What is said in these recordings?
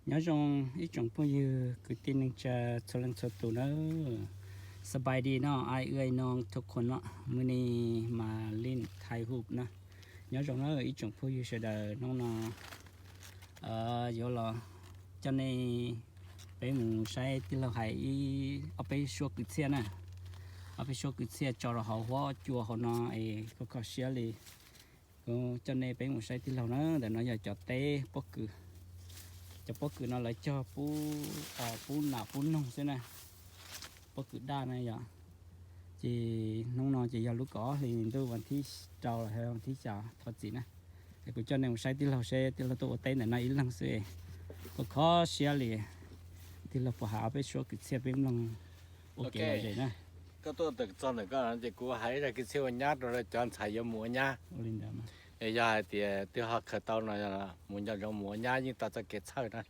Nyob zoo ib tsoom phooj ywg kwv tij neej tsa txhua leej txhua tus nawb. ສະບາຍດີເນາະ ອ້າຍເອື້ອຍນ້ອງທຸກຄົນເນາະ. ມື້ນີ້ມາຫຼິ້ນ Thai Hoop นะ. Nyob zoo nawb ib tsoom phooj ywg sawv daws, hnub no yuav los coj nej, peb mus saib tij laug hais ib ob peb suab kwv txhiaj na. Ob peb suab kwv txhiaj tso rau hauv huab cua hauv no es kho kho siab li. Kuv coj nej peb mus saib tij laug na. Ntawm no yog cov teb pob kws, cov pob kws no lawv cog pub, pub nas pub noog xwb na. Pob kws daj na yom. Ces hnub no ces yog lub kaum ob hli ntuj, vas thib rau los yog vas thib xya thov txim na. Es kuv coj nej mus saib tij laug seb tij laug tuaj ua teb ntawm no ib leeg xwb. Kho kho siab li, tij laug puas hais ob peb suab kwv txhiaj peb mloog ua kev lom zem na. Koj tuaj txog ntawm koj ces kuv hais zaj kwv txhiaj ua nyab rau cov ntxhais yuav mus ua nyab. Es yog hais tias twb ho khaws tau no, mus nco ntsoov mus ua nyab yeej tau txoj kev txhawj na.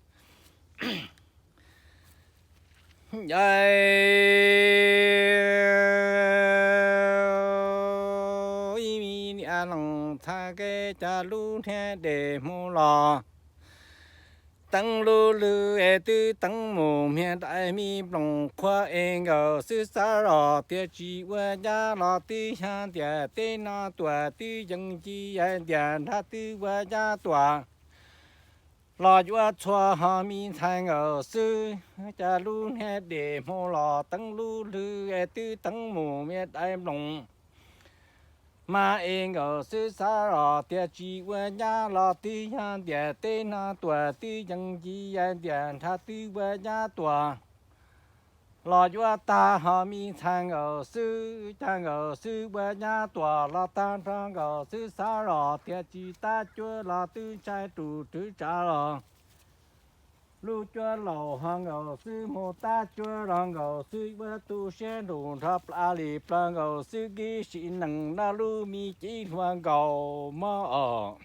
Ib me niam loos txhais kev cas lub niag dej hmuv los teeb lub lwg es twb teeb mus miag dai me nploos qhuav es nkaus xwb xav los tias tsis ua nyab los twb yog ntiaj teb no tuaj twb yeej ci ntiaj nrag twb ua nyab tuaj los yuav txhua ho me ntxhais nkaus xwb. Cas lub niag dej hmuv los teeb lub lwg es twb teeb mus miag dai nploos mas es nkaus xwb xav los tias tsis ua nyab los twb yog ntiaj teb no tuaj twb yeej ci ntiaj nrag twb ua nyab tuaj los yuav tag ho me ntxhais nkaus xwb. Cas nkaus xwb ua nyab tuaj los tag nrho nkaus xwb xav los tias tsis tab cuab los twb ntshai tus rwv tsav los lub cuab laus ho nkaus xwb mus tab cuab los nkaus xwb ua tu siab nrus nrho plas li plaws nkaus xwb kib sim nees no lub me cev hluas nkaus mob os.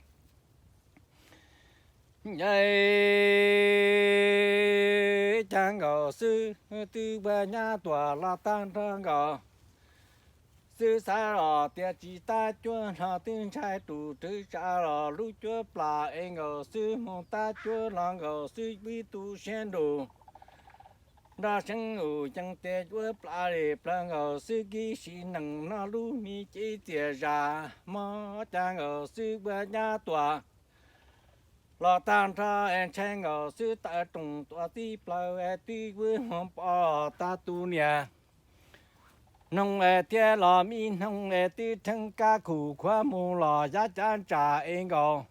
Cas nkaus xwb twb ua nyab tuaj los tag nrho nkaus xwb xav los tias tsis tab cuab los twb ntshai tus rwv tsav los lub cuab plas es nkaus xwb mus tab cuab los nkaus xwb ib tu siab nrus nrog seeb mus cees tes cuab plas li plaws nkaus xwb kib sim nees no lub me cev txias zas mob. Cas nkaus xwb ua nyab tuaj los tag nrho es ntshai nkaus xwb tawm roos tuaj txij plaws es twb ua hmoov pom tag tus niam noog es thiab los me noog es twb rheeb kab khum khuav mus los yav cav ntsam es nkaus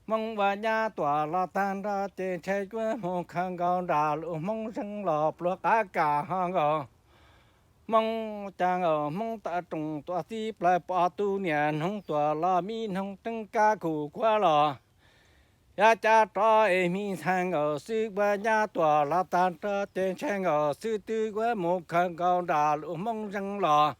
hmoob ua nyab tuaj los tag nrho ces ntshai cuab mus khaws nkaus nram lus hmoob zeeg los pluas qab kam ho nkaus hmoob. Cas nkaus hmoob tawm roos tuaj txij plaws pom tus niam noog tuaj los me noog rheeb kab khum khuav los yav cav rov es me ntxhais nkaus xwb ua nyab tuaj los tag nrho ces ntshai nkaus xwb twb ua mus khaws nkaus nram lus hmoob zeeg los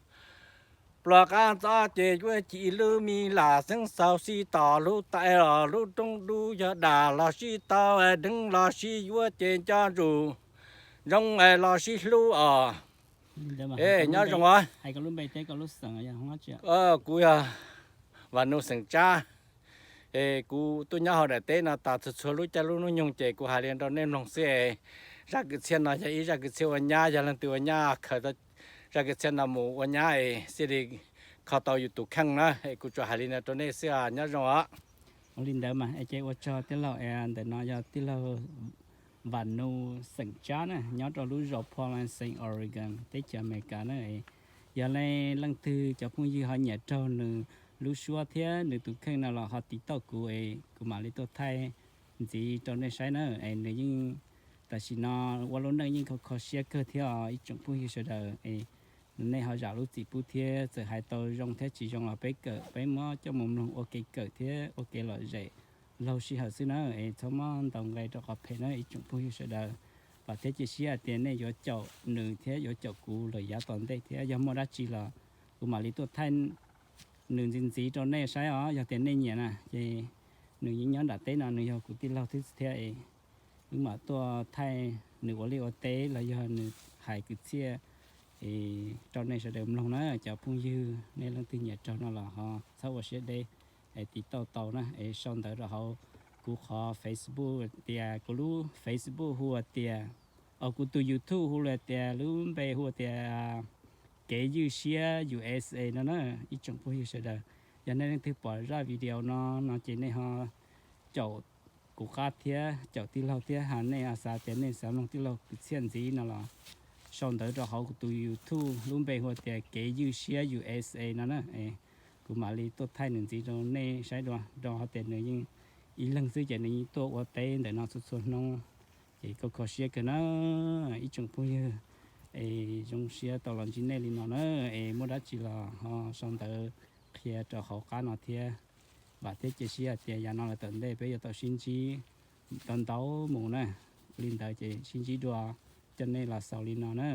pluas qab ntxov ces yuav ci lub me lam xeeb xaus sib tos lub tais los lub roob dub yog dam los sib tau deev los sib yuav ces nco ntsus zoo los sib hlub os. Nyob zoo os. Kuv yog Vam Nus xeem Tsab. Es kuv tuaj nyob hauv daim teb no tas txhua txhua lub caij lub hnub nyoog ces kuv hais li rau nej mloog xwb es zaj kwv txhiaj no yog ib zaj kwv txhiaj ua nyab, yog leej twg ua nyab khaws tau zaj kwv txhiaj no mus ua nyab es xij li kho tau yus tus kheej na. Es kuv tsuas hais li no rau nej xwb, nyob zoo os. Ua li ntawd mas es ces ua tsaug tij laug es ntawm no yog tij laug Vam Nus xeem Tsab na, nyob rau lub zos Portland, Saint Oregon, teb chaws Amelikas na. Yog leej twg cov phooj ywg ho nyiam raug nws lub suab thiab nws tus kheej no los ho tiv tauj kuv es kuv mam li tuaj thaij ntxiv rau nej saib na. Es nws yeej, tam sim no ua lub neej yeej kho kho siab kawg thiab os ib tsoom phooj ywg sawv daws. Es nej ho zam lub txim pub thiab, txawm hais tau zoo thiab tsis zoo los peb kawm, peb muab coj mus mloog ua kev kawm thiab ua kev lom zem laug sij hawm xwb na. Es txhob muab ntaus nqe rau qhov phem na ib tsoom phooj ywg sawv daws. Vam thiab cia siab hais tias nej yuav caum nws thiab yuav caum kuv lawm yav tom ntej thiab, yog muaj dab tsi los kuv mam li tuaj thaij nws ntxiv ntxiv rau nej saib os. Yog tias nej nyiam na ces nws yeej nyob nram teb no, nws yog kuv tij laug thiab es wb mam tuaj thaij nws ua liaj ua teb los yog nws hais kwv txhiaj es rau nej sawv daws mloog na. Cov phooj ywg nej leej twg nyiam raug no los ho txhob ua siab deb, es tiv tauj tau na, es sau ntawv rau hauv kuv qhov Facebook tias, kuv lub Facebook hu tias, o, kuv tus YouTube hu tias, lub npe hu tias Kev Ywj Siab U S A no na. Ib tsoom phooj ywg sawv daws, yog nej leej twg pom zaj video no no ces nej ho caum kuv qab thiab caum tij laug thiab, hos nej xav tias nej xav mloog tij laug kwv txhiaj ntxiv no los sau ntawv rau hauv kuv tus YouTube lub npe hu tias Kev Ywj Siab U S A no na. Kuv mam li tuaj thaij nws ntxiv rau nej saib dua, rau qhov tias nws yeej ib leeg xwb ces nws yeej tuaj ua teb ntawm no txhua txhua hnub. Ces kho kho siab kawg na ib tsoom phooj ywg. Es zoo siab tau los ntsib nej li no na. Es muaj dab tsi los ho sau ntawv qhia rau hauv qab no thiab. Vam thiab cia siab hais tias yav no lawm tom ntej peb yuav tau sib ntsib ntau ntau mus na. Li ntawd ces sib ntsib dua, coj nej los xaus li no na.